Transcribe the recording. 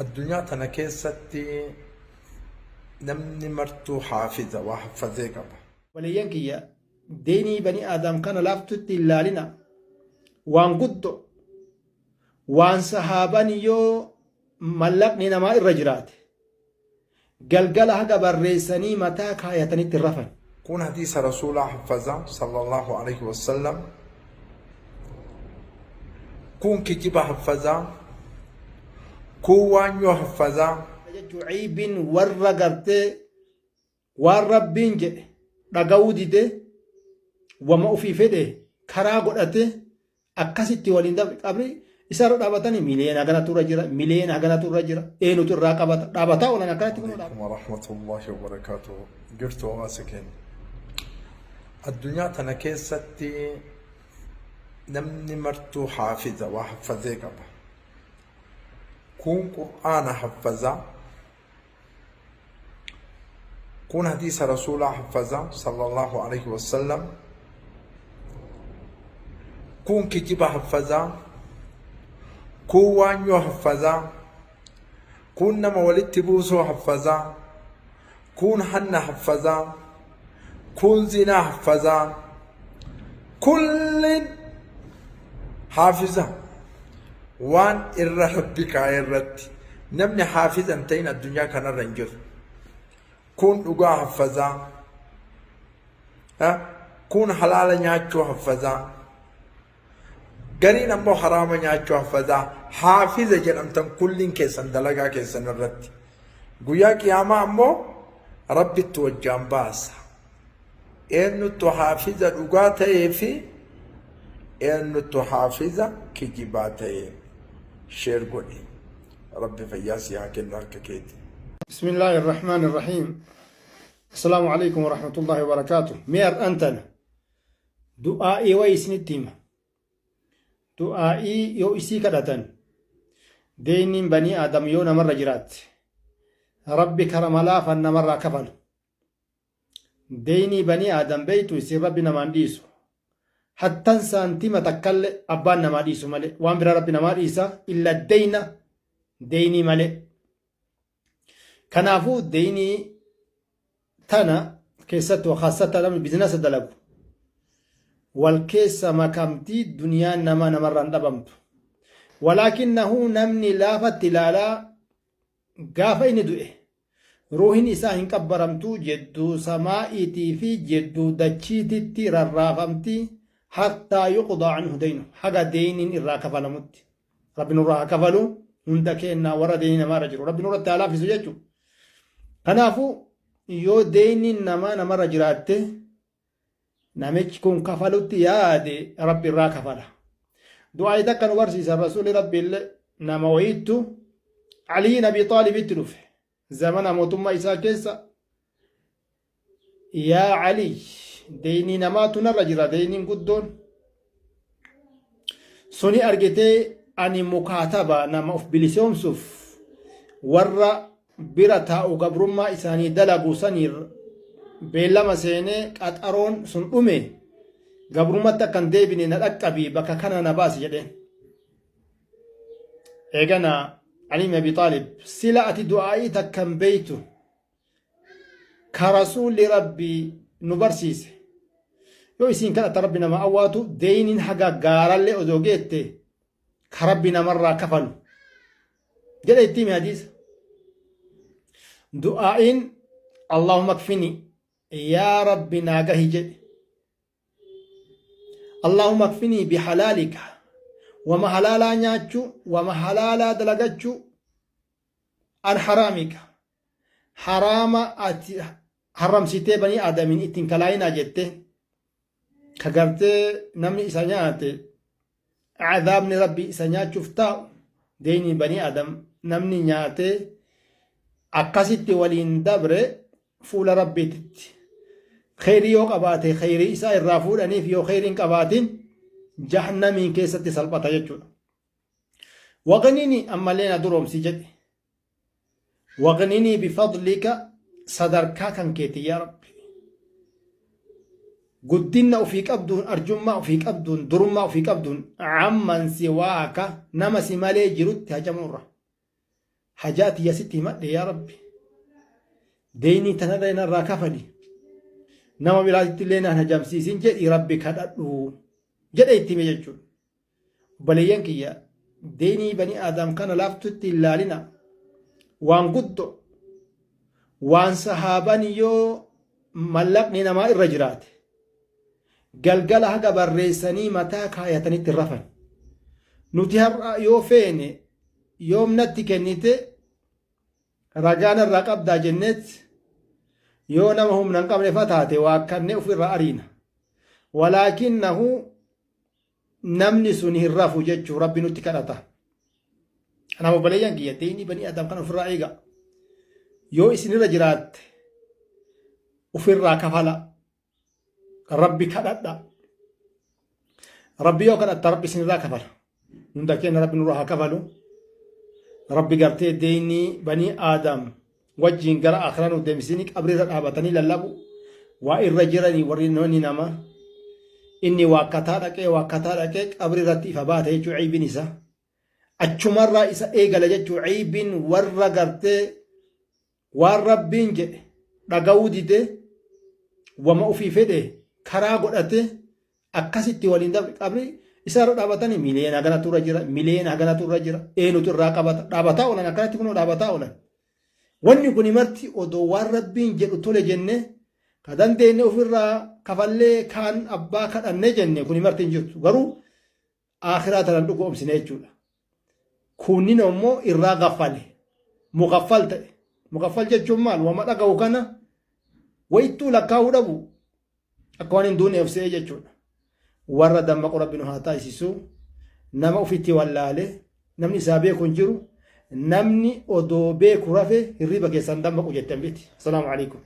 Addunyaa tana keessatti namni martuu haafiza waa haffazee qaba. Obboleeyyan kiyya, deynii bani aadam kana laaftutti hin laalina. Waan guddo, waan sahaaban yoo mallaqni namaa irra jiraate galgala haga barreessanii mataa kaayatanitti hin rafan. Kun hadiisa Rasuulaa haffaza sallallahu alaihi wasallam. Kun kijiba haffaza. Kun waanyoo haffaza. Jechuu ceeybiin warra gartee waan Rabbiin jedhe dhaga'uu dide, wama ufii fedhe karaa godhate, akkasitti waliin dabre. Qabri isarra dhaabatanii miliyoona haganatu irra jira, miliyoona haganatu irra jira, eenyutu irraa qabata, dhaabataa oolan akkanatti kunoo dhaabata. Warahmatullahi wabarakatuh. Jirtu hawaasa keenya. Addunyaa tana keessatti namni martuu haafiza waa haffazee qaba. Kun Qur'aana haffaza. Kun hadiisa Rasuulaa haffaza sallallahu alaihi wasallam. Kun kijiba haffaza. Kun waanyoo haffaza. Kun nama walitti buusuu haffaza. Kun hanna haffaza. Kun zinaa haffaza. Kulliin haafiza waan irra Rabbi kaa'e irratti namni haafiza hin ta'in addunyaa kanarra hin jiru. Kun dhugaa haffazaa. Kun halaala nyaachuu haffazaa. Gariin ammoo haraama nyaachuu haffazaa. Haafiza jedhamtan kulliin keessan dalagaa keessan irratti. Guyyaa qiyaamaa ammoo Rabbitti wajjaan baasa. Eenyuttu haafiza dhugaa ta'ee fi eenyuttu haafiza kijibaa ta'e share godhi. Rabbi fayyaa si haa kennu harka keeti. بسم الله الرحمن الرحيم. السلام عليكم ورحمة الله وبركاته. مير أنتنا دعائي ويسنتيما du'aa'ii yoo isii kadhatan deeyniin banii aadam yoo namarra jiraatte Rabbi karama laafan namarraa kafalu. Deeynii banii aadam beeytu isin Rabbi namaan dhiisu. Hattan saantima takkalle abbaan namaa dhiisu malee waan biraa Rabbi namaa dhiisa illa deeyna deeynii malee. Kanaafuu deeynii tana keessattuu khaassata namni bizinasa dalagu wal keessa makamtii duniyaan namaa namarraan dhabamtu. Walaakinnahu namni laafatti ilaalaa gaafa inni du'e ruuhin isaa hin qabbaramtu, jedduu samaa'iitii fi jedduu dachiititti rarraafamti, hattaa yuqdaa anhu deynu, haga deyniin irraa kafalamutti. Rabbi nurraa haa kafalu hunda keennaa. Warra deynii namaa irra jiru Rabbi nurratti haa laaffisu jechuudha. Kanaafuu yoo deyniin namaa namarra jiraatte, namichi kun kafalutti yaade, Rabbi irraa kafala. Du'aayi takka nu barsiisan Rasuulli Rabbi illee. Nama wayiittu Aliin Abi Xaalibitti dhufe zamana mootummaa isaa keessa. Yaa Ali, deynii namaatu narra jira, deyniin guddoon suni argitee ani mukaataba nama of bilisoomsuuf warra bira taa'u gabrummaa isaanii dalagu saniir beellama seenee, qaxaroon sun dhume, gabrummatti akkan deebine na dhaqqabii, bakka kana na baasi jedheen. Eegana Ali ibn Abi Xaalib, sila ati du'aa'ii takkan beeytu ka Rasuulli Rabbii nu barsiise, yoo isiin kadhata Rabbi nama awwaatu, deeyniin haga gaarallee odoo geette ka Rabbi namarraa kafalu jedhe itti hime hadiisa. Du'aa'iin Allahumma kfini, yaa Rabbi naa gahi jedhe. Allahumma kfinii bihalaalika, wama halaalaa nyaachuu, wama halaalaa dalagachuu, an haraamika, haraama ati haramsitee banii aadamiin ittiin kalaayinaa jette, ka gartee namni isa nyaate cadaabni Rabbi isa nyaachuuf taa'u, deynii banii aadam namni nyaatee akkasitti waliin dabre fuula Rabbiititti kheyrii yoo qabaate kheyrii isaa irraa fuudhaniif, yoo kheyrii hin qabaatin jahannamiin keessatti salphata jechuudha. Waqnini, ammallee na duroomsi jedhe. Waqninii bifadlika, sadarkaa kan keeti yaa Rabbi. Guddinna ofii qabduun, arjummaa ofii qabduun, durummaa ofii qabduun, amman siwaaka, nama si malee jirutti hajamuurra. Hajaa tiyya sitti himadhe yaa Rabbi. Deeynii tanarra narraa kafali. Nama biraatitti illee naan hajamsiisin jedhi Rabbi kadhadhu jedhe itti hime jechuudha. Obboleeyyan kiyya deeynii bani Aadaam kana laaftutti hin laalina. Waan guddo waan sahaaban yoo mallaqni namaa irra jiraate galgala haga barreessanii mataa kaayatanitti rafan. Nuti har'a yoo feene yoom natti kennite ragaa narraa qabdaa jenneet yoo nama humna hin qabne fa taate waakkannee ofirraa ariina. Walaakinnahu namni sun hin rafu jechuu Rabbi nutti kadhata. Kanaaf obboleeyyan kiyya deeyni banii Adam kana ofirraa eega. Yoo isinirra jiraatte ofirraa kafala. Rabbi kadhadha. Rabbi yoo kadhatta Rabbi isinirraa kafala. Hunda keenya Rabbi nurraa haa kafalu. Rabbi gartee deeynii banii Aadam wajjiin gara akhiraa nu deemsisanii qabriirra dhaabatanii lallabu. Waa irra jiranii warri namni nama inni waakkataa dhaqee waakkataa dhaqee qabri irratti ifa baate jechuu ceybin isaa. Achumarraa isa eegala jechuu ceybin warra gartee waan Rabbiin jedhe dhaga'uu didee wama ufii fedhe karaa godhate akkasitti waliin dabre qabri isaa irra dhaabatanii miliyoona haganatu irra jira miliyoona haganatu irra jira eenyutu irraa qabata dhaabataa oolan akkanatti kunoo dhaabataa oolan. Wanni kuni marti odoo waan Rabbiin jedhu tole jenne ka dandeenye ofirraa kafallee kaan abbaa kadhanne jenne kuni marti hin jirtu garuu aakhiraa tanan dhugoomsine jechuudha. Kunnin ammoo irraa gaffale. Mugaffal ta'e. Mugaffal jechuun maal? Wama dhaga'u kana wayittuu lakkaa'uu dhabu akka waan hin duune of se'ee jechuudha. Warra dammaqu Rabbi nu haa taasisu. Nama ofitti wallaale namni isaa beeku hin jiru. Namni odoo beeku rafe hirriba keessaan dammaqu jettan biti. Assalaamu alaikum.